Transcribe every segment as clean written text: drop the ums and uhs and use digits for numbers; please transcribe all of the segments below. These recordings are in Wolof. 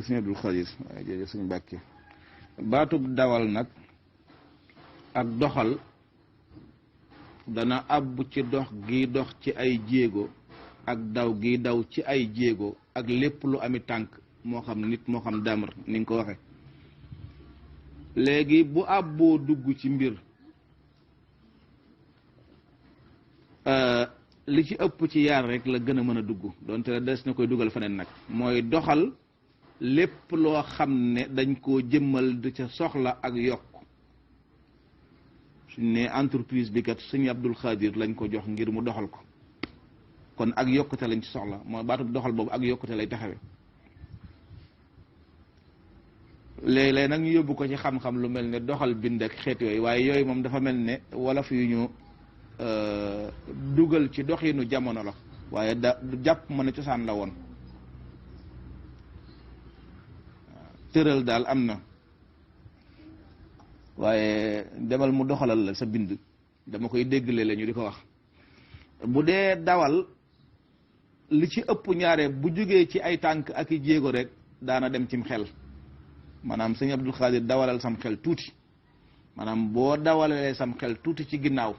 sëñ Abdul Xaadir waaye jërëjëf sëñ Mbàkke baatub dawal nag ak doxal dana àbb ci dox gi dox ci ay jéego ak daw gi daw ci ay jéego ak lépp lu ami tànk moo xam nit moo xam damar ni nga ko waxe léegi bu àbboo dugg ci mbir li ci ëpp ci yaar rek la gën a mën a dugg donte la des na koy dugal feneen nag mooy doxal lépp loo xam ne dañ koo jëmmal di ca soxla ak yokk suñ ne entreprise bi kat sëñ Abdul Xaadir lañ ko jox ngir mu doxal ko kon ak yokkute lañ ci soxla mooy baatub doxal boobu ak yokkute lay taxawe léeg-léeg nag ñu yóbbu ko ci xam-xam lu mel ne doxal bind ak xeet yooyu waaye yooyu moom dafa mel ne wolof yu ñu dugal ci doxinu jamono la waaye jàpp ma ne cosaan la woon tëral daal am na waaye demal mu doxalal la sa bind dama koy déggle la ñu di ko wax bu dee dawal li ci ëpp ñaare bu jógee ci ay tànk ak i jéego rek daana dem cim xel maanaam sëñ Abdul Xaadir dawalal sam xel tuuti maanaam boo dawalalee sam xel tuuti ci ginnaaw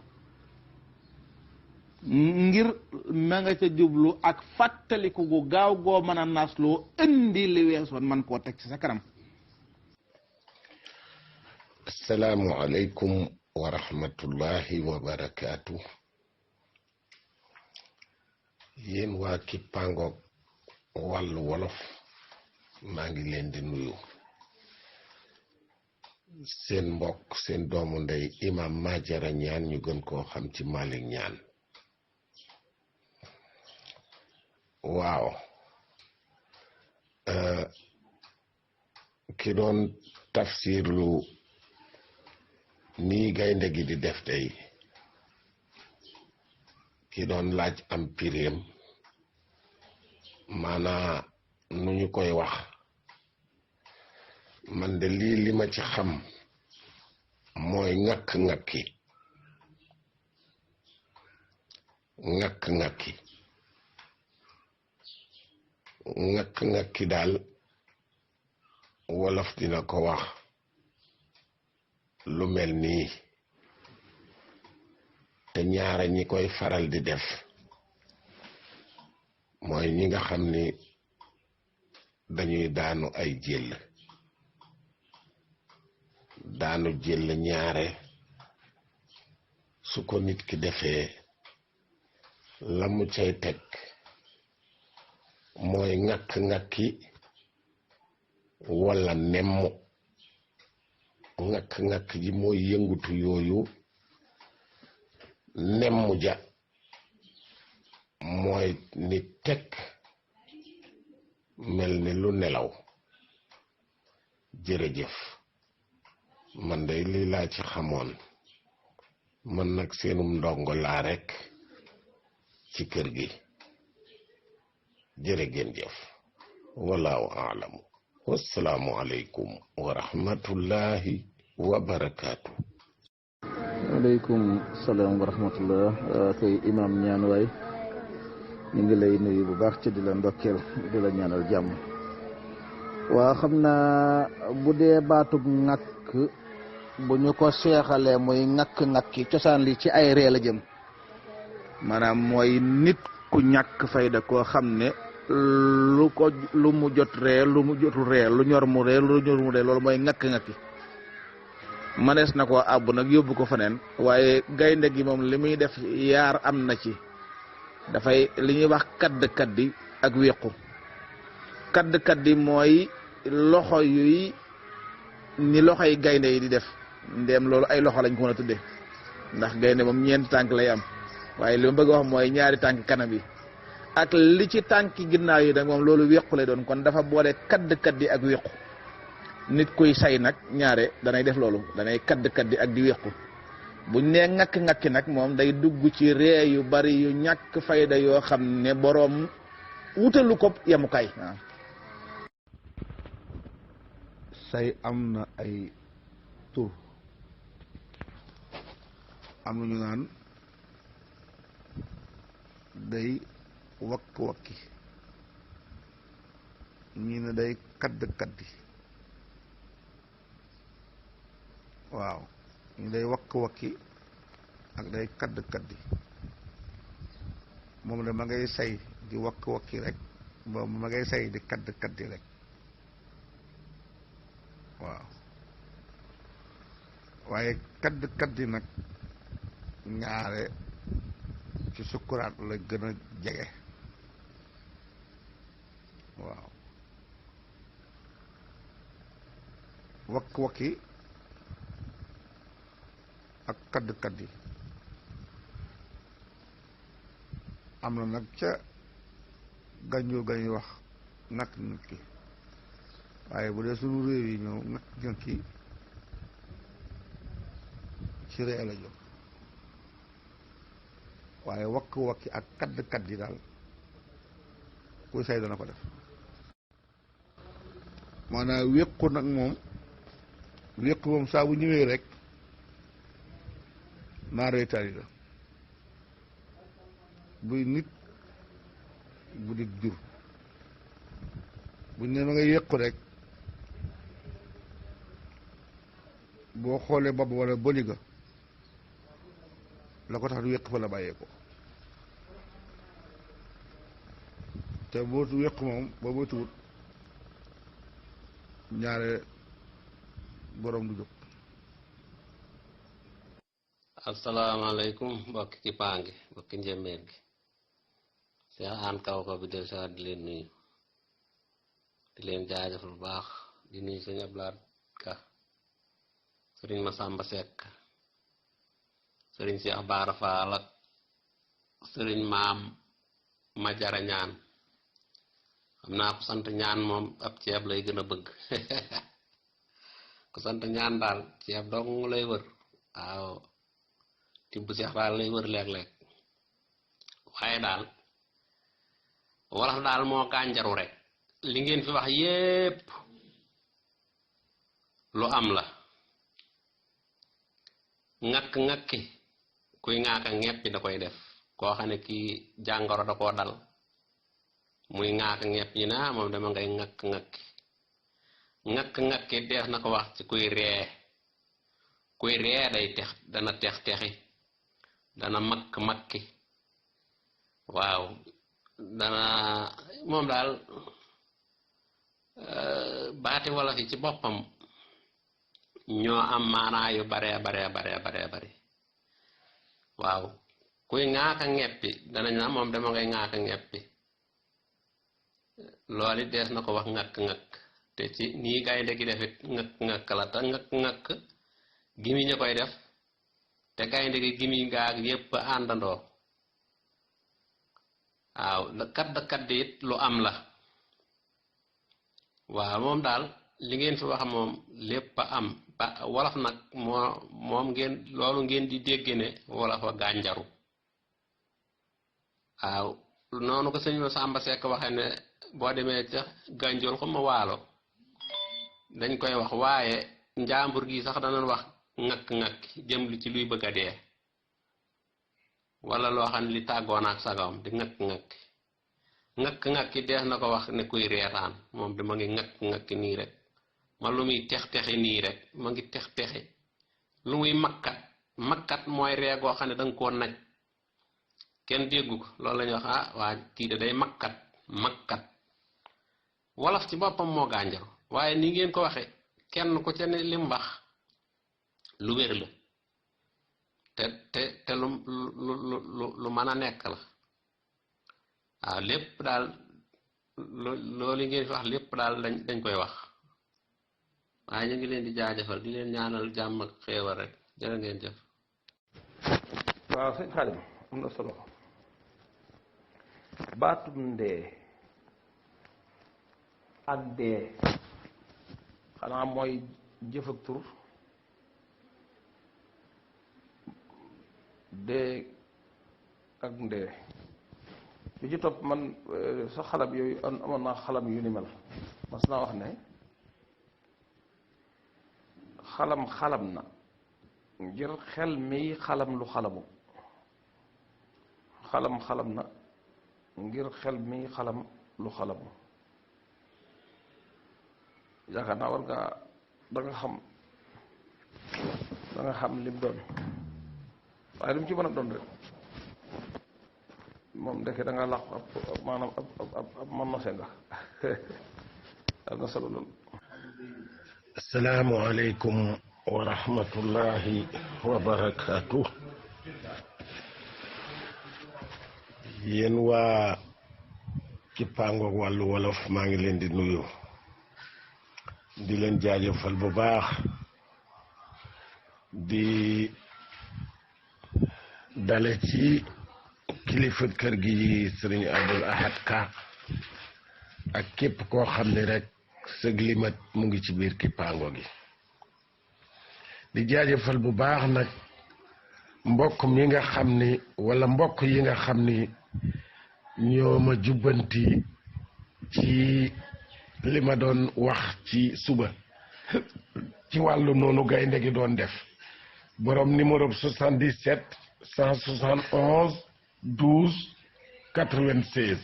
ngir ma nga ca jublu ak fàttaliku gu gaaw goo mën a nasloo indi li weesoon man koo teg ci sa kanam. asalaamu aleykum wa rahmatullahi wa barakaatu. yéen waa Kippaangoog wàllu wolof maa ngi leen di nuyu seen mbokk seen doomu ndey imam Madiara Ñaan ñu gën koo xam ci Malick Ñaan. waaw ki doon tafsir lu nii gaynde gi di def tey ki doon laaj am pireem maanaa nu ñu koy wax man de lii li ma ci xam mooy ŋakk-ŋakki ŋakk-ŋakki ŋakk-ŋakki daal wolof dina ko wax lu mel nii te ñaara ñi koy faral di def mooy ñi nga xam ni dañuy daanu ay jël ñaare su ko nit ki defee la mu cay teg mooy ŋakk-ŋakki walla nemm ŋakk-ŋakk ji mooy yëngutu yooyu nemm ja mooy ni teg mel ni lu nelaw. jërëjëf man day lii laa ci xamoon man nag seenum ndongo laa rekk ci kër gi jërë ngeen jëf wallahu aalamu wassalaamu aleykum wa rahmatullahi wa barakaatu. waaleykum salaam wa rahmatullah kay imam ñaan waay ñu ngi lay nuyu bu baax ci di la ndokkeel di la ñaanal jàmm. waa xam naa bu dee baatub ŋàkk bu ñu ko seexalee muy ŋàkk-ŋàkki cosaan li ci ay ree la jëm maanaam mooy nit ku ñàkk fayda koo xam ne lu mu jot ree lu mu jotul ree lu ñor mu ree lu ñor mu ree loolu mooy ŋàkk-ŋàkki manees na koo àbb nag yóbbu ko feneen waaye gaynde gi moom li muy def yaar am na ci dafay li ñuy wax kadd-kaddi ak wéqu kadd-kaddi mooy loxo yuy ni loxoy gaynde yi di def ndéem loolu ay loxo lañ ko mën a tudde ndax gaynde moom ñeenti tànk lay am waaye li ma bëgg a wax mooy ñaari tànk kanam yi ak li ci tànki ginnaaw yi nag moom loolu wéqu lay doon kon dafa boole kadd-kaddi ak wéqu nit kuy say nag ñaare danay def loolu danay kadd-kaddi ak di wéqu buñ nee ŋakk-ŋakki nag moom day dugg ci ree yu bari yu ñàkk fayda yoo xam ne boroom wutalu ko yemukaay waaw. say am na ay tur am na ñu naan day wakk-wakki ñii ne day kadd kaddi waaw ñi day wakk-wakki ak day kadd kaddi moom de ma ngay say di wakk-wakki rek boobu ma ngay say di kadd kaddi rek waaw waaye kadd kaddi nag ñaare ci sukkuraat la gën a jege waaw wakk-wakki ak kadd-kaddi am na nag ca gànjoo gañuy wax nakk nit ki waaye bu dee sunu réew yi ñëw nakk nit ki ci ree la jóg waaye wakk-wakki ak kadd-kaddi daal kuy say dana ko def maanaam wéqu nag moom wéqu moom saa bu ñëwee rek maaree tari la buy nit bu di jur buñ ne ma nga yéqu rek boo xoolee bopp wala bëli ga la ko tax du wéq fa la bàyyee ko te boo wéq moom boo boo tuut ñaare borom du jóg. asalaamaaleykum mbokki ci paangi mbokki njëmbeen gi Seex Aan kaw ko bi del sa di leen nuyu di leen jaajëfal bu baax di nuyu sëñ Ablaat Ka sëriñ Masamba Sekk sëriñ Seex Baara Faal ak sëriñ maam ma jara ñaan xam naa ku sant ñaan moom ab ceeb lay gën a bëgg ku sant ñaan daal ceeb dong lay wër waaw tibb seex daal lay wër léeg-léeg waaye daal wolof daal moo gànjaru rek li ngeen fi wax yépp lu am la ŋakk-ŋakki kuy ŋaaka ñeppi da koy def koo xam ne kii jàngoro da koo dal muy ŋaaka ñepp ñi naa moom dama ngay ŋakk-ŋakki ŋakk-ŋakki dees na ko wax ci kuy ree day tex dana tex-texi dana makk-makki waaw dana moom daal baati wolof yi ci boppam ñoo am maanaa yu bare bare waaw kuy ŋaaka ñeppi danañ na moom dama ngay ŋaaka ñeppi loolu dees na ko wax ŋakk-ŋakk te ci nii gaynde gi defit ŋakk-ŋakk la te ŋakk-ŋakk gimiñ a koy def te gaynde gi gimiñ gaag yépp àndandoo waaw kadd it lu am la waaw moom daal li ngeen fi wax moom lépp a am ba wolof nag moom ngeen loolu ngeen di dégg ne wolof a gànjaru waaw noonu ko sëñ Samba Seck waxe ne boo demee ca gànjool ko ma waalo dañ koy wax waaye njàmbur gi sax danañ wax ŋakk-ŋakk jëm li ci luy bëgg a dee wala loo xam ne li tàggoon ak sagawam di ŋakk-ŋakk ŋakk-ŋakki dees na ko wax ne kuy reetaan moom dama ngi ŋakk-ŋakki nii rek ma lu muy tex-texi nii rek ma ngi tex-texi lu muy makkat mooy ree goo xam ne danga koo naj kenn déggu ko loolu la ñuy wax waa kii de day makkat wolof ci boppam moo gànjaru waaye ni ngeen ko waxe kenn ku ca ne lim wax lu wér la te lu mën a nekk la waaw lépp daal loolu ngeen fi wax lépp daal dañ koy wax waaye ñu ngi leen di jaajëfal di leen ñaanal jàmm ak xéewal rek jërë ngeen jëf. waaw sëñ Xaadim am na solo baatum ndee ak dee xanaa mooy jëf ak tur dee ak ndee bi ci topp man sa xalam yooyu amoon naa xalam yu ni mel mas naa wax ne xalam na ngir xel mi xalam lu xalamu xalam na ngir xel mi xalam lu xalamu yaakaar naa war ngaa da nga xam lim doon waaye lu mu ci mën a doon rek moom ndeke da nga làq ab maanaam ab man nose nga am na solo loolu. asalaamu aleykum wa rahmatullahi wa barakaatu. yéen waa Kippaangoog wàllu wolof maa ngi leen di nuyu di leen jaajëfal bu baax di dale ci kilifa kër gi sëriñ Abdul Ahad Ka ak képp koo xam ne rek sëg limat mu ngi ci biir Kippaango gi di jaajëfal bu baax nag mbokk mi nga xam ni wala mbokk yi nga xam ni ñoo ma jubbanti ci li ma doon wax ci suba ci wàllu noonu gaynde gi doon def borom numéro 77 171 12 96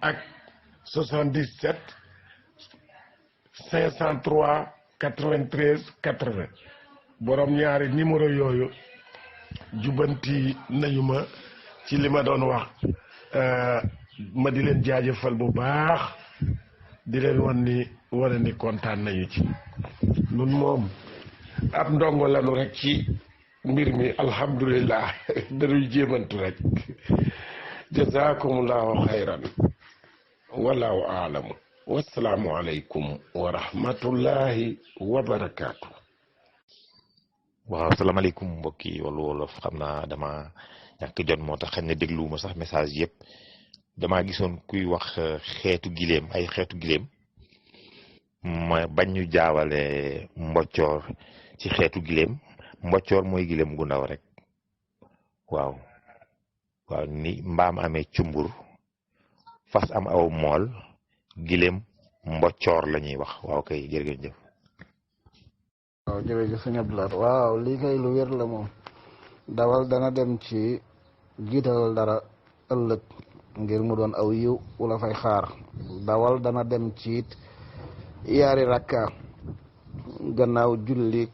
ak 77 503 93 80 borom ñaari numéro yooyu jubbanti nañu ma ci li ma doon wax ma di leen jaajëfal bu baax di leen wane ni kontaan nañu ci nun moom ab ndongo lanu rek ci mbir mi alhamdulillah dañuy jéemantu rek jazakumullahu xayran wallahu aalamu wassalaamu aleykum wa rahmatullahi wa barakaatu. waaw asalaamaaleykum mbokki Wàllu Wolof xam naa dama ñàkk jot moo tax xëy na dégluwuma sax message yëpp damaa gisoon kuy wax xeetu gileem ay xeetu gileem ma bañ ñu jaawale mboccoor ci xeetu gileem mboccoor mooy gileem gu ndaw rek waaw ni mbaam amee cumbur fas am aw mool gileem mboccoor la ñuy wax waaw kay jërëjëf. waaw jërëjëf sëñ Abdoulaye waaw lii kay lu wér la moom dawal dana dem ci jiital dara ëllëg ngir mu doon aw yiw wala fay xaar dawal dana dem ci yaari rakka gannaaw julli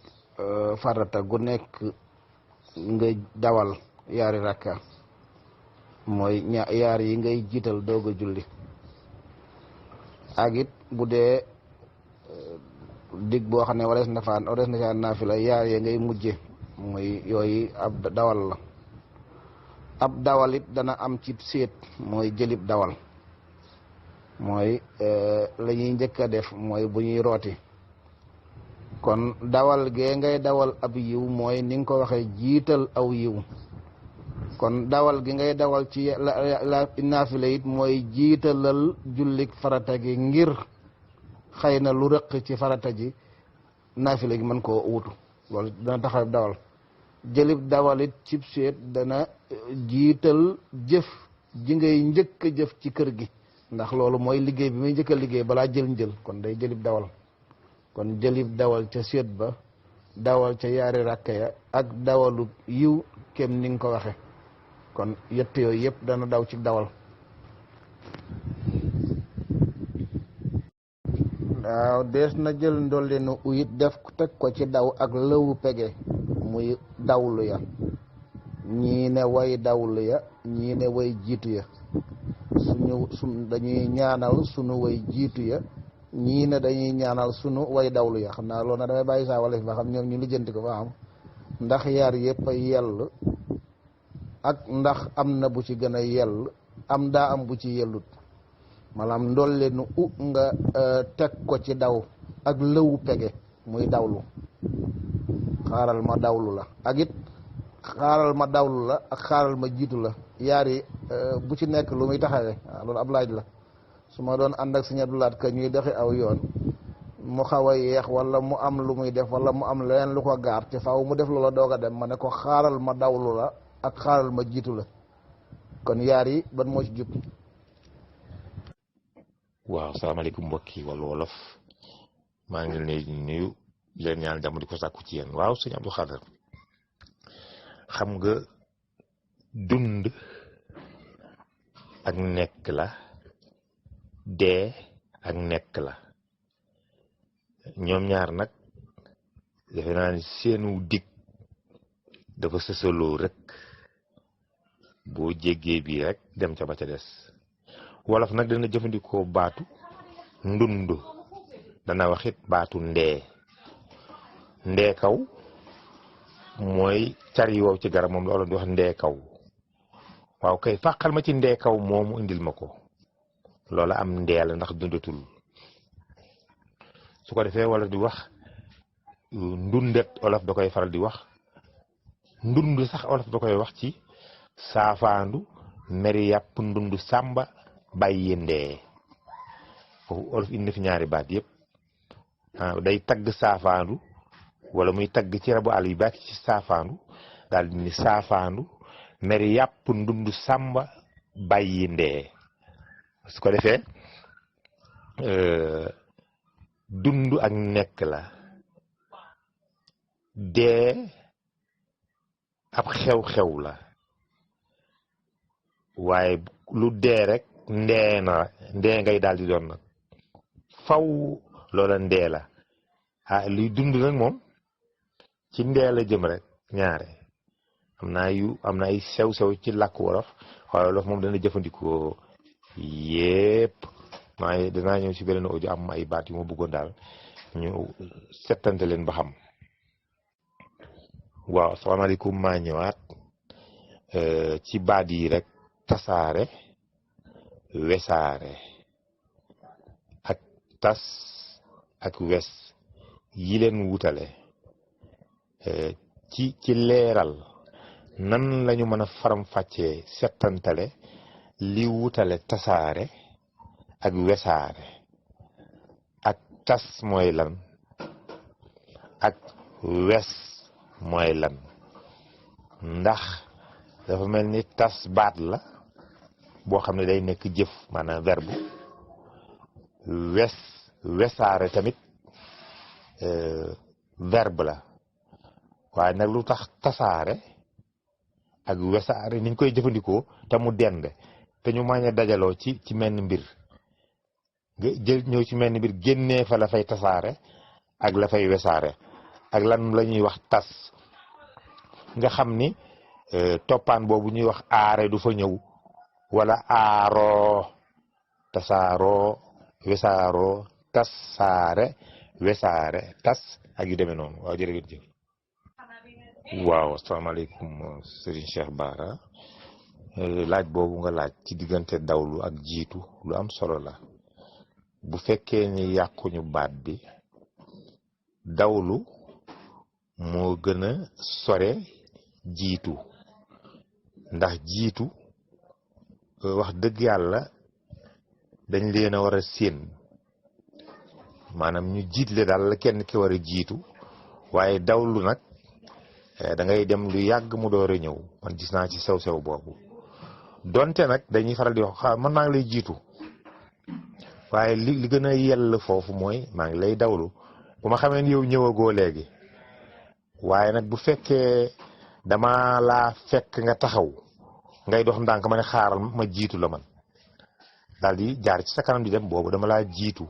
farata gu nekk nga dawal yaari rakka mooy yaar yi ngay jiital doog a julli ak it bu dee dig boo xam ne warees na fa naafila yaar ya ngay mujje mooy yooyu ab dawal la ab dawal it dana am ci séet mooy jëlib dawal mooy la ñuy njëkk a def mooy bu ñuy rooti kon dawal gee ngay dawal ab yiw mooy ni nga ko waxee jiital aw yiw kon dawal gi ngay dawal ci la naafila it mooy jiitalal jullik farata gi ngir xëy na lu rëq ci farata ji naafila gi mën koo wutu loolu dana taxaw dawal jëlib dawalit cib seet dana jiital jëf ji ngay njëkk a jëf ci kër gi ndax loolu mooy liggéey bi muy njëkk a liggéey balaa njël kon day jëlib dawal kon jëlib dawal ca seet ba dawal ca yaari rakka ya ak dawalu yiw kem ni nga ko waxe kon yett yooyu yëpp dana daw ci dawal waaw dees na jël ndollinu uyit def teg ko ci daw ak lëwu pege muy dawlu ya ñii ne way dawlu ya ñii ne way jiitu ya dañuy ñaanal sunu way jiitu ya ñii ne dañuy ñaanal sunu way dawlu ya xam naa loolu na damay bàyyi saa wala fi ba xam ñoom ñu lijjanti ko fa am ndax yaar yëpp a yell ak ndax am na bu ci gën a yell am daa am bu ci yellut maanaam ndollenu nga teg ko ci daw ak lëwu pege muy dawlu xaaral ma dawlu la ak it xaaral ma dawlu la ak xaaral ma jiitu la yaari bu ci nekk lu muy taxawee waaw loolu ab laaj la su ma doon ànd ak Sëñ Abdou Lahad Ka ñuy doxi aw yoon mu xaw a yeex wala mu am lu muy def wala mu am leneen lu ko gaar te faaw mu def loola doog a dem ma ne ko xaaral ma dawlu la ak xaaral ma jiitu la kon yaar yi ban moo ci jub. waaw salaamaaleykum mbokki Wàllu Wolof maa ngi leen di nuyu leen ñaan jàmm di ko sàkku ci yéen waaw sëñ Abdou Khadre xam nga dund ak nekk la dee ak nekk la ñoom ñaar nag defe naa ni seenu dig dafa sësaloo rek boo jéggee bii rek dem ca ba ca des wolof nag dana jëfandikoo baatu ndund dana waxit baatu ndee kaw mooy car yi wow ci garab moom la olof di wax ndee kaw waaw kay fàqal ma ci ndee kaw moomu indil ma ko loola am ndee la ndax dundatul su ko defee wala di wax ndundet olof da koy faral di wax ndund sax olof da koy wax ci saafaandu meri yàpp ndund sàmba bàyyi ndee foofu olof indi fi ñaari baat yëpp day tagg saafaandu wala muy tagg ci rabu àll yi baat ci saafaandu daal di ni saafaandu meri yàpp ndund sàmba bàyyi ndee su ko defee dund ak nekk la dee ab xew-xew la waaye lu dee rek ndee ngay daal di doon nag faw loola ndee la luy dund nag moom ci ndee la jëm rek ñaare am na ay sew-sew ci làkk wolof waaye wolof moom dana jëfandikoo yépp maa danaa ñëw ci beneen audio am ay baat yu ma bëggoon daal ñu settante leen ba xam waaw asalaamaaleykum maa ñëwaat ci baat yi rek tasaare wesaare ak tas ak wes yi leen wutale ci leeral nan lañu mën a faram-fàccee settantale li wutale tasaare ak wesaare ak tas mooy lan ak wes mooy lan ndax dafa mel ni tas baat la boo xam ne day nekk jëf maanaam verbe wesaare tamit verbe la waaye nag lu tax tasaare ak wesaare niñ koy jëfandikoo te mu dend te ñu mañ a dajaloo ci menn mbir nga jël ñëw ci menn mbir génnee fa la fay tasaare ak la fay wesaare ak lan la ñuy wax tas nga xam ni toppaan boobu ñuy wax aare du fa ñëw wala aaroo tasaaroo wesaaroo tasaare wesaare tas ak yu demee noonu waaw jërëjëf jëf waaw asalaamaaleykum Serigne Cheikh Bara laaj boobu nga laaj ci diggante dawlu ak jiitu lu am solo la bu fekkee ni yàquñu baat bi dawlu moo gën a sore jiitu ndax jiitu wax dëgg yàlla dañ leen a war a séen maanaam ñu jiitle daal la kenn ki war a jiitu waaye dawlu nag da ngay dem lu yàgg mu door a ñëw man gis naa ci sew-sew boobu donte nag dañuy faral di wax man maa ngi lay jiitu waaye li gën a yell foofu mooy maa ngi lay dawlu bu ma xamee ni yow ñëwagoo léegi waaye nag bu fekkee dama laa fekk nga taxaw ngay dox ndànk ma ne xaaral ma jiitu la man daal di jaar ci sa kanam di dem boobu dama laa jiitu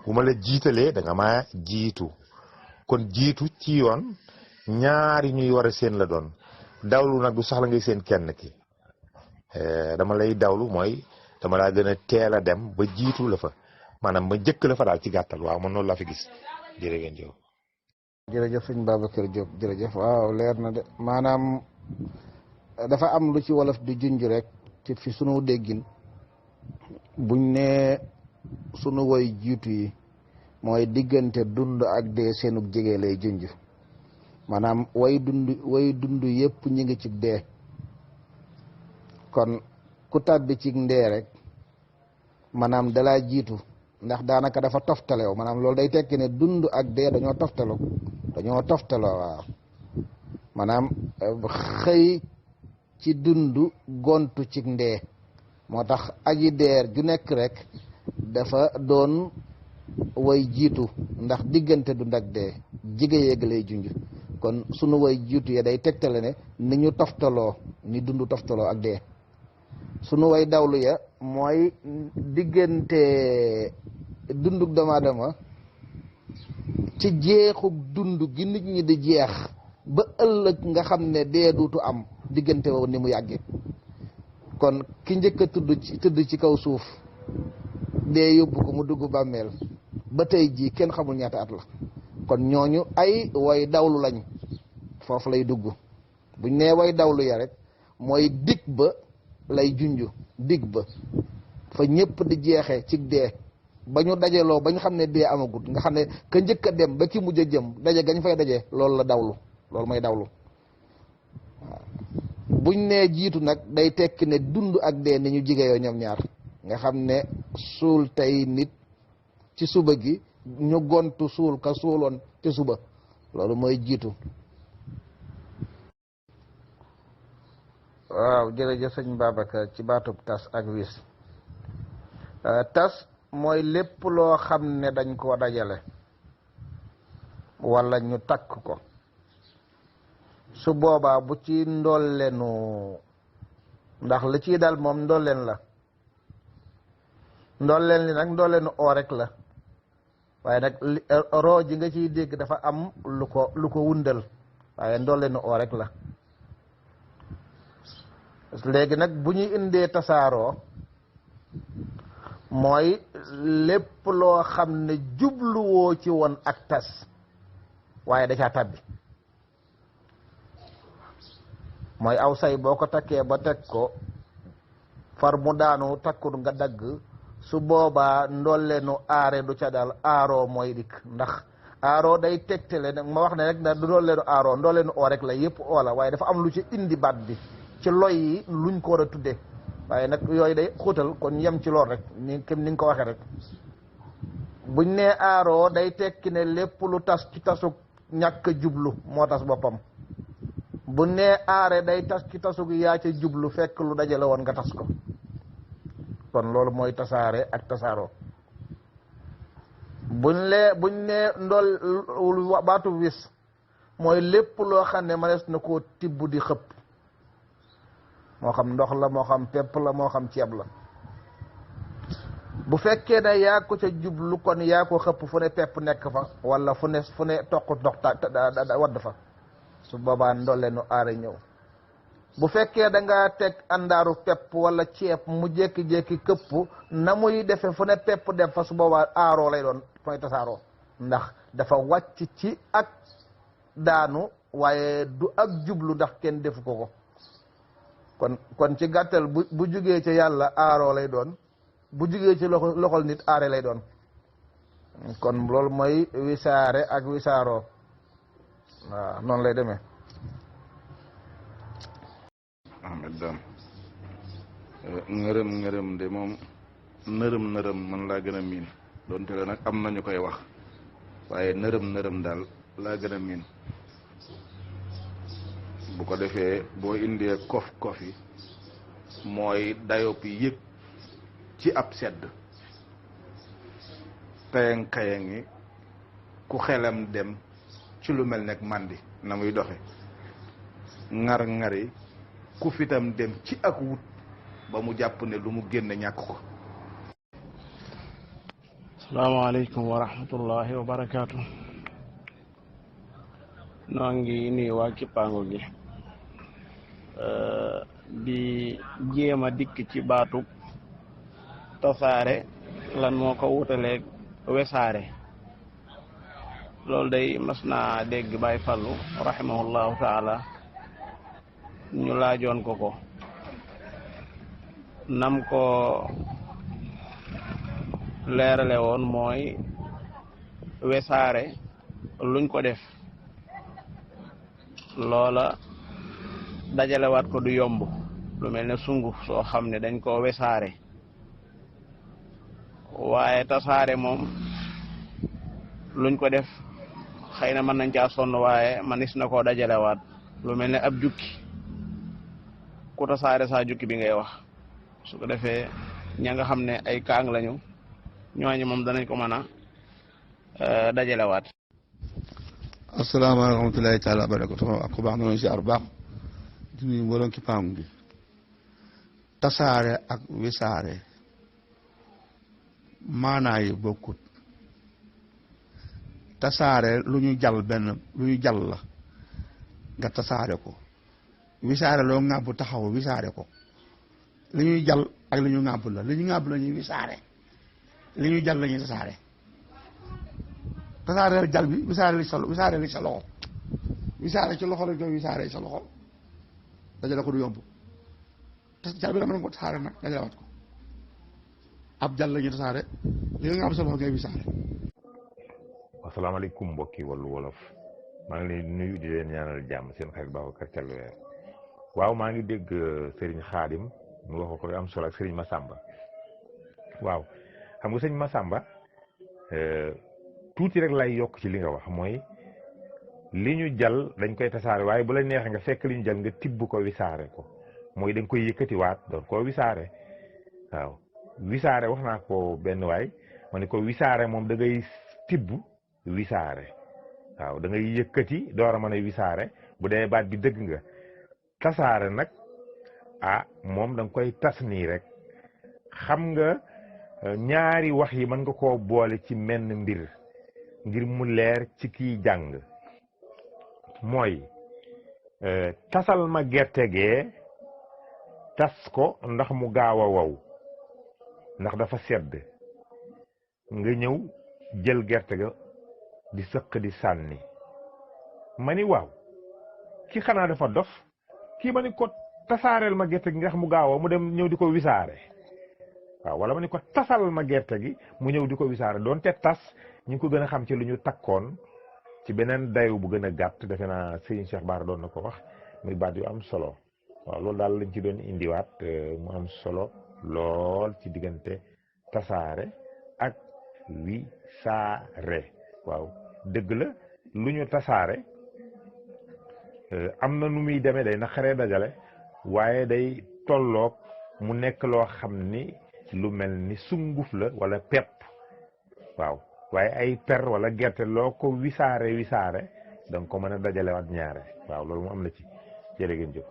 bu ma la jiitalee da nga maa jiitu kon jiitu ci yoon ñaari ñuy war a seen la doon dawlu nag du sax la ngay seen kenn ki dama lay dawlu mooy dama laa gën a teel a dem ba jiitu la fa maanaam ba njëkk la fa daal ci gàttal waaw man noonu laa fi gis jërëjëf. jërëjëf sëñ Babacar Diop jërëjëf waaw leer na de maanaam dafa am lu ci wolof di junj rek ci fi sunu déggin buñ ne sunu woy jiitu yi mooy diggante dund ak dee seenug jege lay junj maanaam way dund yëpp ñi ngi ci dee kon ku tàbbi ci ndee rek maanaam dalaa jiitu ndax daanaka dafa toftalew maanaam loolu day tekki ne dund ak dee dañoo toftaloo waaw maanaam xëy ci dund gontu ci ndee moo tax aji deer ju nekk rek dafa doon way jiitu ndax diggante dund ak dee jige yeeg lay junj kon sunu way jiitu ya day tegtale ne ni ñu toftaloo ni dund toftaloo ak dee sunu way dawlu ya mooy diggante dunduk doomu aadama ci jeexug dund gi nit ñi di jeex ba ëllëg nga xam ne dee duutu am diggante woowu ni mu yàggee kon ki njëkk a tëdd ci kaw suuf dee yóbbu ko mu dugg bàmmeel ba tey jii kenn xamul ñaata at la kon ñooñu ay way dawlu lañ foofu lay dugg buñ nee way dawlu ya rek mooy dig ba lay junju dig ba fa ñëpp di jeexee ci dee ba ñu dajeloo ba ñu xam ne dee amagut nga xam ne ka njëkk a dem ba ki mujj a jëm daje gañ fay daje loolu la dawlu loolu mooy dawlu waaw buñ nee jiitu nag day tekki ne dund ak dee ni ñu jigéeyoo ñoom ñaar nga xam ne suul tey nit ci suba gi ñu gontu suul ka suuloon ci suba loolu mooy jiitu. waaw jërëjëf sëñ Babacar ci baatub tas ak wis tas mooy lépp loo xam ne dañ koo dajale walla ñu takk ko su boobaa bu ci ndollenu ndax li ciy dal moom ndolleen la ndolleen li nag ndollenu oo rek la waaye nag roo ji nga ciy dégg dafa am lu ko wundal waaye ndollenu oo rek la léegi nag bu ñuy indee tasaaroo mooy lépp loo xam ne jubluwoo ci woon ak tas waaye da caa tabbi mooy aw say boo ko takkee ba teg ko far mu daanu takkut nga dagg su boobaa ndolleenu aare du ca dal aaroo mooy dikk ndax aaroo day tegtale nag ma wax ne rek da du ndolleenu aaroo ndolleenu oo rek la yëpp oo la waaye dafa am lu ci indi baat bi ci loy yi luñ ko war a tudde waaye nag yooyu day xóotal kon yem ci lool rek ni kem ni nga ko waxee rek buñ nee aaroo day tekki ne lépp lu tas ci tasug ñàkk jublu moo tas boppam bu nee aare day tas ci tasug yaa ca jublu fekk lu dajale woon nga tas ko kon loolu mooy tasaare ak tasaaroo buñ nee ndol baatu wis mooy lépp loo xam ne manees na koo tibb di xëpp moo xam ndox la moo xam pepp la moo xam ceeb la bu fekkee ne yaa ko ca jublu kon yaa ko xëpp fu ne pepp nekk fa wala fu ne toq ndox wadd fa su boobaa ndolleenu aare ñëw bu fekkee da nga teg àndaaru pepp wala ceeb mu jékki-jékki këpp na muy defe fu ne pepp dem fa su boobaa aaroo lay doon mooy tasaaroo ndax dafa wàcc ci ak daanu waaye du ak jublu ndax kenn defu ko kon ci gàttal bu jugee ci yàlla aaroo lay doon bu jugee ci loxol nit aare lay doon kon loolu mooy wisaare ak wisaaroo waaw noonu lay demee. Ahmed Dame ngërëm de moom nërëm man laa gën a miin doonte la nag am nañu koy wax waaye nërëm daal laa gën a miin bu ko defee boo indee kof yi mooy dayop yëg ci ab sedd kayang yi ku xelam dem ci lu mel nekk màndi na muy doxe ngar-ngari ku fitam dem ci ak wut ba mu jàpp ne lu mu génn ñàkk ko. asalaamaaleykum wa rahmatullahi wa barakaatu. noo ngi nuyu waa Kippaango gi di jéem a dikk ci baatu tasaare lan moo ko wutaleeg wesaare loolu day mas naa dégg Baay Fallu rahimahullahu taala ñu laajoon ko nam ko leerale woon mooy wesaare luñ ko def loola dajalewaat ko du yomb lu mel ne sunguf soo xam ne dañ koo wesaare waaye tasaare moom luñ ko def xëy na mën nañ caa sonn waaye manis na koo dajalewaat lu mel ne ab jukki ku tasaare saa jukki bi ngay wax su ko defee ña nga xam ne ay kaang lañu ñooñu moom danañ ko mën a dajalewaat. asalaamaaleykum wa rahmatulahi taala wa barakatu ak ku baax na noonu si ar baax di nuyu mbooloo Kippaango gi tasaare ak wisaare maanaa yi bokkut tasaare lu ñu jàll lu ñu jàll la nga tasaare ko wisaare loo ŋàbb taxaw wisaare ko li ñuy jàll ak li ñu ŋàbb la li ñu ŋàbb la ñuy wisaare li ñuy jàll la ñuy tasaare tasaare jàll bi wisaare li sa loxo wisaare ci loxo rek doon wisaare sa loxo dajale ko du yomb te jàll bi dama ne ko tasaare nag dajale wat ko ab jàll la ñuy tasaare li nga ŋàbb sa loxo ngay wisaare. asalaamaaleykum mbokki Wallu Wolof maa ngi leen di nuyu di leen ñaanal jàmm seen xarit Babacar Thialwéer waaw maa ngi dégg Serigne Khadim mu wax ko am solo ak Serigne Massamba waaw xam nga Serigne Massamba tuuti rek lay yokk ci li nga wax mooy li ñu jàll dañ koy tasaare waaye bu la neexee nga fekk li ñu jàll nga tibb ko wisaare ko mooy da nga koy yëkkatiwaat doon koo wisaare waaw wisaare wax naa ko benn waay ma ne ko wisaare moom da ngay tibb wisaare waaw da ngay yëkkati door a mën a wisaare bu dee baat bi dëgg nga tasaare nag moom da nga koy tas nii rek xam nga ñaari wax yi mën nga koo boole ci menn mbir ngir mu leer ci kiy jàng mooy tasal ma gerte gee tas ko ndax mu gaaw a wow ndax dafa sedd nga ñëw jël gerte ga di sëq di sànni ma ni waaw ki xanaa dafa dof kii ma ni ko tasaareel ma gerte gi nga xam mu gaaw mu dem ñëw di ko wisaare waaw wala ma ni ko tasal ma gerte gi mu ñëw di ko wisaare doon te tas ñu ngi ko gën a xam ci lu ñu takkoon ci beneen dayu bu gën a gàtt defe naa Serigne Cheikh Bara doon na ko wax muy baat yu am solo waaw loolu daal lañ ci doon indiwaat mu am solo lool ci diggante tasaare ak wisaare waaw dëgg la lu ñu tasaare am na nu muy demee day naqaree dajale waaye day tolloog mu nekk loo xam ni lu mel ni sunguf la wala pepp waaw waaye ay per wala gerte loo ko wisaare da nga ko mën a dajalewaat ñaare waaw loolu mu am na ci jërë ngeen jëf.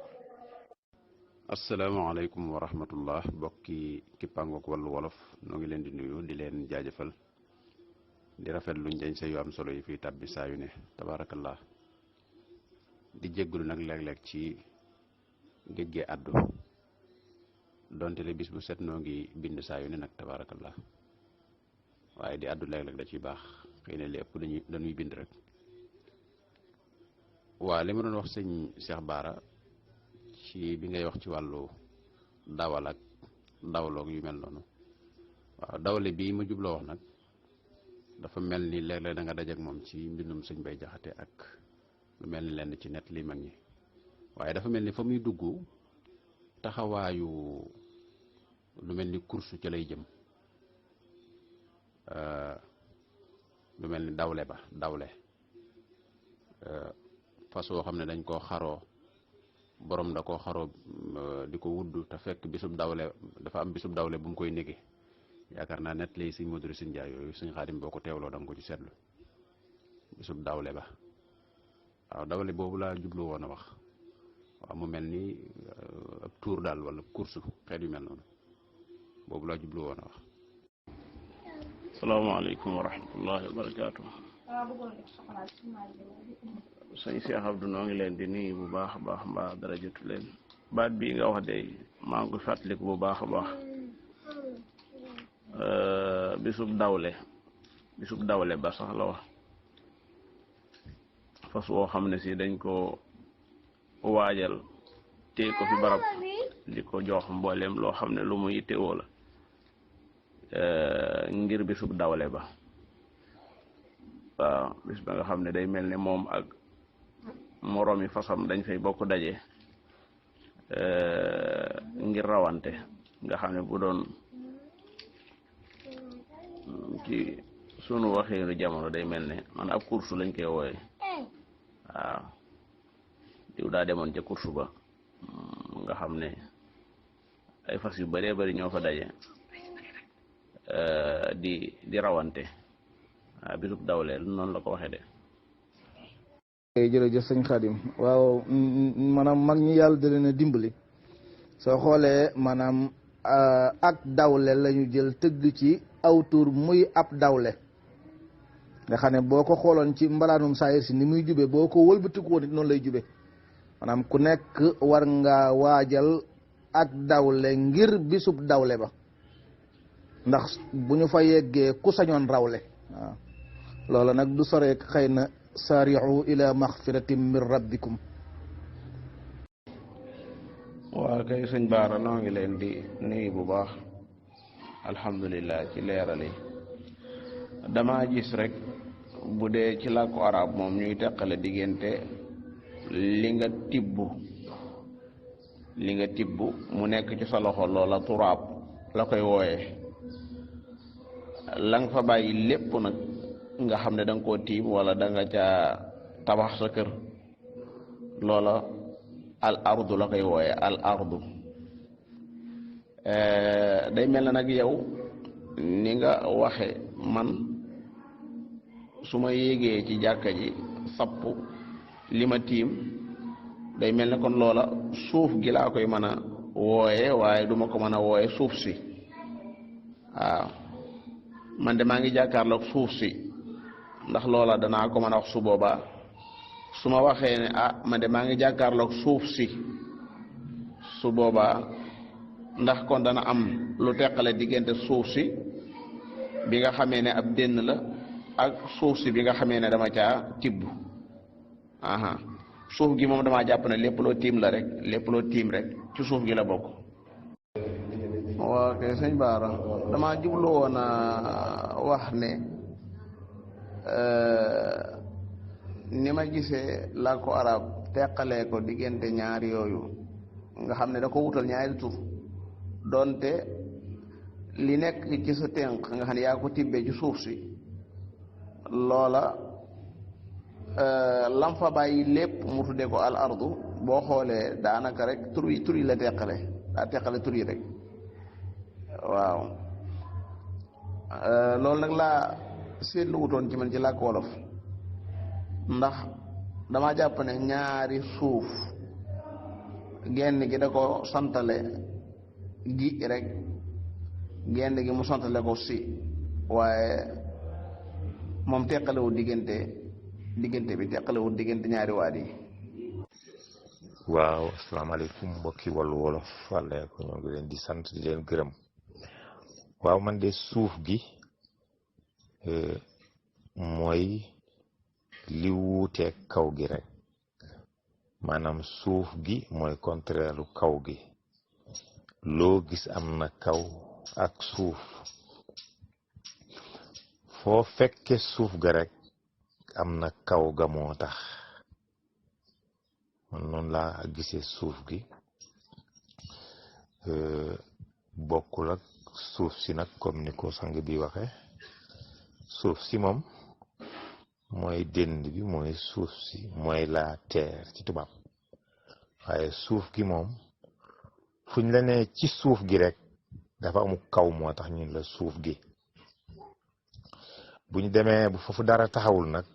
asalaamaaleykum wa rahmatullah bokki kippaangook Wallu Wolof noo ngi leen di nuyu di leen jaajëfal di rafet lu njañ sa yu am solo yi fii tàbbi saa yu ne tabaarakallah di jéggulu nag léeg-léeg ci géej gee àddu donte le bis bu set noo ngi bind saa yu ne nag tabaarakallah waaye di àddu léeg-léeg da ciy baax xëy na li ëpp dañuy bind rek waa li ma doon wax sëñ Cheikh Bara ci bi ngay wax ci wàllu dawal ak dawloog yu mel noonu waaw dawle bii ma jubloo wax nag dafa mel ni léeg-léeg da nga dajak moom ci mbindum sëñ Bay Jaxate ak lu mel ni lenn ci net li mag ñi waaye dafa mel ni fa muy dugg taxawaayu lu mel ni course ca lay jëm lu mel ni dawle fas woo xam ne dañ koo xaroo borom da koo xaroo di ko wudd te fekk bisub dawle dafa am bisub dawle bu mu koy négee yaakaar naa net lay sëñ Modou Sine Ndiaye yooyu sëñ Xaadim boo ko teewloo da nga ko ci seetlu bisub dawle ba waaw dawle boobu laa jublu woon a wax waaw mu mel ni ab tour daal wala course xeet yu mel noonu boobu laa jublu woon a wax. salaamaaleykum wa rahmatullahi wa barakaatu. sëñ Cheikh Abdou noo ngi leen di nuyu bu baax a baax mbaa dara jotu leen baat bii nga wax de maa ngi koy fàttaliku bu baax a baax bisub dawle ba sax la wax fas woo xam ne si dañ ko waajal téye ko fi barab di ko jox mboolem loo xam ne lu mu yittewoo la ngir bisub dawle ba waaw bis ba nga xam ne day mel ne moom ak moroomi fasam dañ fay bokk daje ngir rawante nga xam ne bu doon ci sunu waxeenu jamono day mel ne man ab course lañ koy wooye waaw diw daa demoon ca course ba nga xam ne ay fas yu bëree bëri ñoo fa daje di rawante waaw bisub dawle noonu la ko waxee de. jërëjëf sëñ Khadim waaw maanaam mag ñi yàlla da leen a dimbali soo xoolee maanaam ak dawle la ñu jël tëgg ci aw tur muy ab dawle nga xam ne boo ko xooloon ci mbalaanum saayir si ni muy jube boo ko wëlbatiku woon it noonu lay jube maanaam ku nekk war nga waajal ak dawle ngir bisub dawle ba ndax bu ñu fa yeggee ku sañoon rawle waaw loola nag du soreek xëy na saari'u ila maxfiratin min rabbikum. waa kay sëñ Baara noo ngi leen di nuyu bu baax alhamdulilah ci leeral yi dama gis rek bu dee ci làkku arab moom ñuy teqale diggante li nga tibb mu nekk ci sa loxo loola turaab la koy wooye la nga fa bàyyi lépp nag nga xam ne da nga koo tiim wala da nga caa tabax sa kër loola al ardu la koy wooye al ardu day mel na nag yow ni nga waxe man su ma yéegee ci jàkka ji sapp li ma tiim day mel ne kon loola suuf gi laa koy mën a wooye waaye duma ko mën a wooye suuf si waaw man de maa ngi jàkkaarloog suuf si ndax loola danaa ko mën a wax su boobaa su ma waxee ne ah man de maa ngi jàkkaarloog suuf si su boobaa ndax kon dana am lu teqale diggante suuf si bi nga xamee ne ab dénn la ak suuf si bi nga xamee ne dama caa tibb aha suuf gi moom damaa jàpp ne lépp loo tiim la rek lépp loo tiim rek ci suuf gi la bokk. waa kay sëñ Baara damaa jublu woon a wax ne ni ma gisee làkku arab teqalee ko diggante ñaari yooyu nga xam ne da ko wutal ñaari tur doonte li nekk ci sa tënk nga xam ne yaa ko tibbee ci suuf si loola lam fa bàyyi lépp mu tuddee ko al ardu boo xoolee daanaka rek tur yi la teqale daa teqale tur yi rek waaw loolu nag laa seetlu wutoon ci man ci làkk wolof ndax dama jàpp ne ñaari suuf genn gi da ko santale gi rek genn gi mu santale ko si waaye moom teqalewul diggante bi teqalewul diggante ñaari waat yi. waaw asalaamaaleykum mbokki Wallu Wolof wàlle ko ñoo ngi leen di sant di leen gërëm waaw man de suuf gi mooy li wuuteeg kaw gi rek maanaam suuf gi mooy contraire kaw gi loo gis am na kaw ak suuf foo fekke suuf ga rek am na kaw ga moo tax man noonu laa gisee suuf gi bokkul ak suuf si nag comme ni ko sang bi waxe suuf si moom mooy dënd bi mooy suuf si mooy la terre ci tubaab waaye suuf gi moom fuñ la nee ci suuf gi rek dafa amu kaw moo tax ñun la suuf gi bu ñu demee bu foofu dara taxawul nag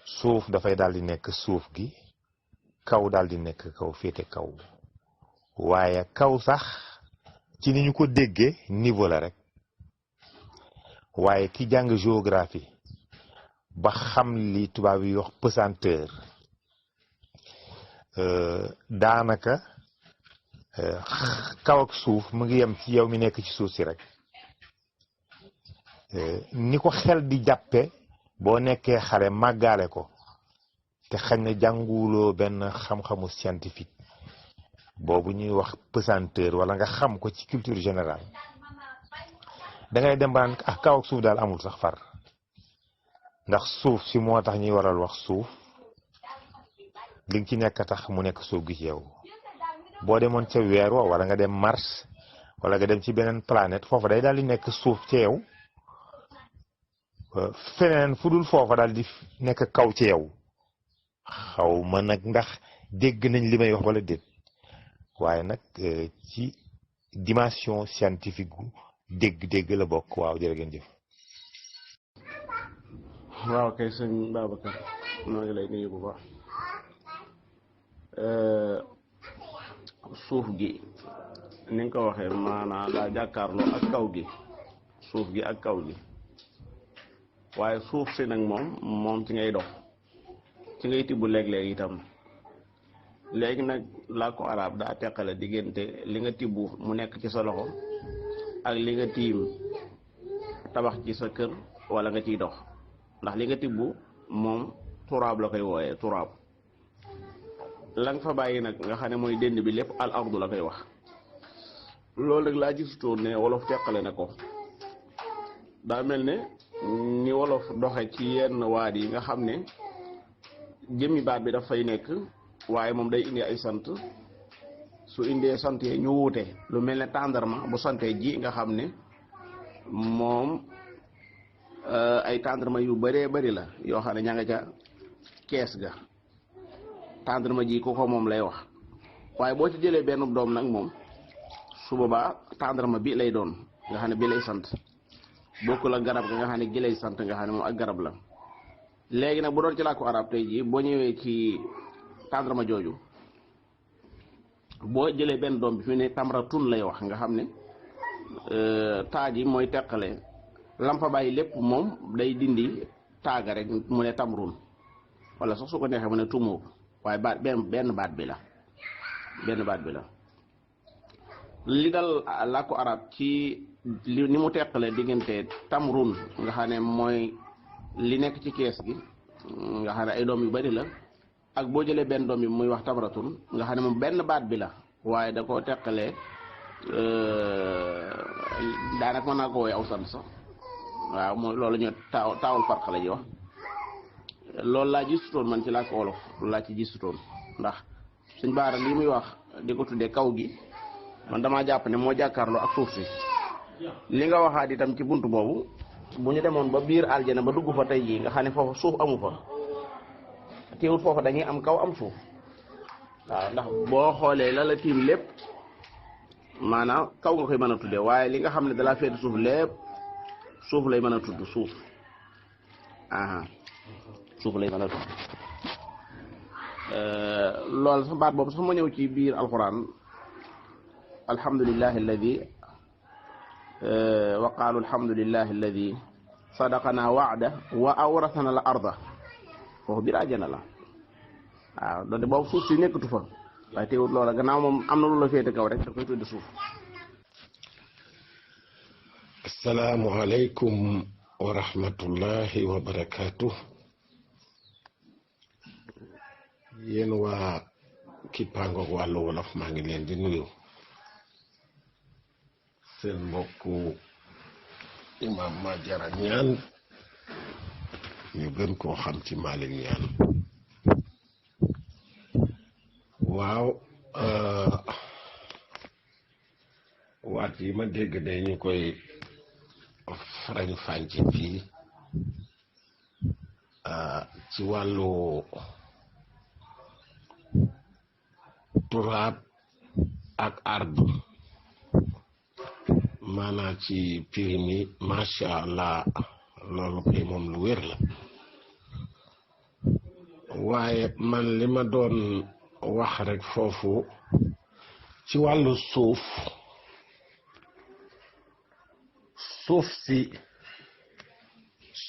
suuf dafay daal di nekk suuf gi kaw daal di nekk kaw féete kaw waaye kaw sax ci ni ñu ko déggee niveau la rek waaye ki jàng géographie ba xam li tubaab yi wax pesanteur daanaka kaw ak suuf mu ngi yem ci yow mi nekk ci suuf si rek ni ko xel di jàppe boo nekkee xale màggaale ko te xañ na jànguloo benn xam-xamu scientifique boobu ñuy wax pesanteur wala nga xam ko ci culture générale da ngay dem ba naan ah kaw ak suuf daal amul sax far ndax suuf si moo tax ñuy waral wax suuf li nga ci nekk tax mu nekk suuf gi ci yow boo demoon ca weer wa wala nga dem Mars wala nga dem ci beneen planète foofa day daal di nekk suuf ci yow feneen fu dul foofa daal di nekk kaw ci yow xaw ma nag ndax dégg nañ li may wax wala déet waaye nag ci dimension scientifique gu dégg-dégg la bokk waaw jërë ngeen jëf. waaw kay sëñ Babacar maa ngi lay nuyu bu baax suuf gi ni nga ko waxee maanaam laa jàkkaarloo ak kaw gi suuf gi ak kaw gi waaye suuf si nag moom ci ngay dox ci ngay tibb léeg-léeg itam. léegi nag làkku arab daa teqale diggante li nga tibb mu nekk ci sa loxo ak li nga tiim tabax ci sa kër wala nga ciy dox ndax li nga tibb moom turaab la koy wooyee turaab la nga fa bàyyi nag nga xam ne mooy dënd bi lépp al ardu la koy wax. loolu nag laa gisutoon ne wolof teqale na ko daa mel ne ni wolof doxe ci yenn waat yi nga xam ne jëmmi baat bi daf fay nekk waaye moom day indi ay sant su indee sant yi ñu wuute lu mel ne tàndarma bu santee ji nga xam ne moom ay tàndarma yu bëree bëri la yoo xam ne ña nga ca kees ga tàndarma ji ku ko moom lay wax waaye boo ci jëlee benn doom nag moom su boobaa tàndarma bi lay doon nga xam ne bi lay sant bokkul ak garab ga nga xam ne gi lay sant nga xam ne moom ak garab la. léegi nag bu doon ci làkku arab tey jii boo ñëwee ci tàndarma jooju boo jëlee benn doom bi fi ne tamratun lay wax nga xam ne taaj yi mooy teqale lam fa bàyyi lépp moom day dindi taaga rek mu ne tamrun wala sax su ko neexee mu ne tumu waaye baat benn baat bi la li dal làkku arab ci ni mu teqale diggante tamrun nga xam ne mooy li nekk ci kees gi nga xam ne ay doom yu bari la ak boo jëlee benn doom bi muy wax tamratun nga xam ne moom benn baat bi la waaye da koo teqalee daanaka mën naa ko woowee aw sant sax waaw mooy loolu ñu taawul farq la ji wax loolu laa gisutoon man ci làkk wolof laa ci gisutoon ndax suñ baara lii muy wax di ko tuddee kaw gi man damaa jàpp ne moo jàkkaarloo ak suuf si li nga waxaat itam ci bunt boobu bu ñu demoon ba biir aljana ba dugg fa tey jii nga xam ne foofu suuf amu fa teewul foofa dañuy am kaw am suuf waaw ndax boo xoolee la la tiim lépp maanaam kaw nga koy mën a tuddee waaye li nga xam ne dalaa féete suuf lépp suuf lay mën a tudd suuf suuf lay mën a tudd loolu sax baat boobu sax ma ñëw ci biir alquran alhamdulillahi alladi wa qaalu alhamdulillahi alladi sadaqana wa'da wa awrathana al arda foofu biir àjjana la waaw doonte boobu suuf si nekkatu fa waaye teewut loola gannaaw moom am na lu la féete kaw rek da koy tudde suuf. asalaamualeykum wa rahmatullahi wa barakaatu. yéen waa Kippaangoog wàllu wolof maa ngi leen di nuyu. seen mbokku imam Madiara Ñaan ñu gën koo xam ci Malick Ñaan. waaw waat yi ma dégg de ñu koy farañ fànc fii ci wàllu turaab ak ard maanaam ci pirimi macha allah loolu koy moom lu wér la waaye man li ma doon wax rek foofu ci wàllu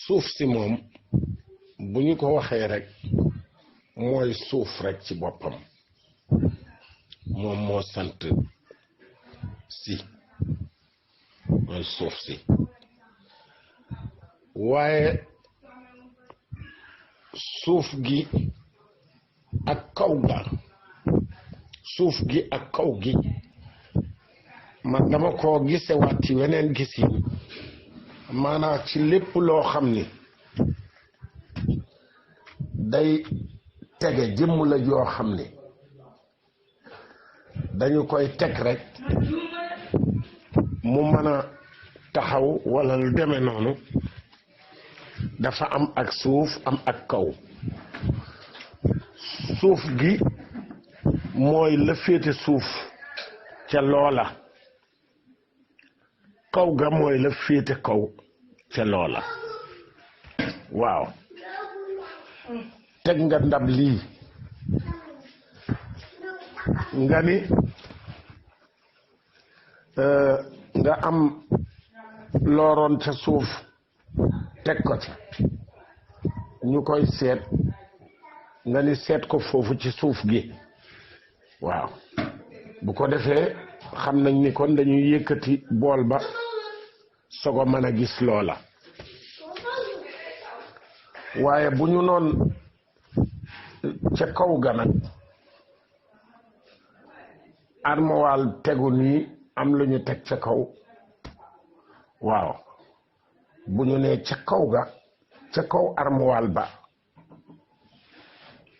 suuf si moom bu ñu ko waxee rek mooy suuf rek ci boppam moom moo sant si mooy suuf si waaye suuf gi ak kaw ga suuf gi ak kaw gi man dama koo gisewaat ci weneen gisin maanaam ci lépp loo xam ni day tege jëmm la joo xam ni dañu koy teg rek mu mën a taxaw walla lu demee noonu dafa am ak suuf am ak kaw suuf gi mooy la féete suuf ca loola kaw ga mooy la féete kaw ca loola waaw teg nga ndab lii nga ni nga am looroon ca suuf teg ko ci ñu koy seet nga ni seet ko foofu ci suuf gi waaw bu ko defee xam nañ ni kon dañuy yëkkati bool ba soog a mën a gis loola waaye bu ñu noon ca kaw ga nag armoire tegu nii am lu ñu teg ca kaw waaw bu ñu nee ca kaw ga ca kaw armoire ba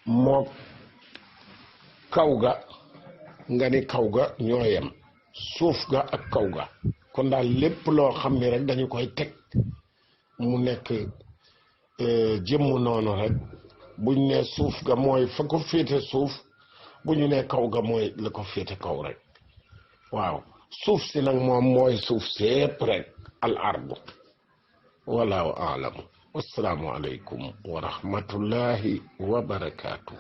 moo kaw ga nga ni kaw ga ñoo yem suuf ga ak kaw ga kon daal lépp loo xam ne rek dañu koy teg mu nekk jëmm noonu rek buñ ne suuf ga mooy fa ko féete suuf bu ñu ne kaw ga mooy la ko féete kaw rek waaw suuf si nag moom mooy suuf sépp rek al ardu wallahu a'lam wassalaamu aleykum wa rahmatullahi wa barakaatu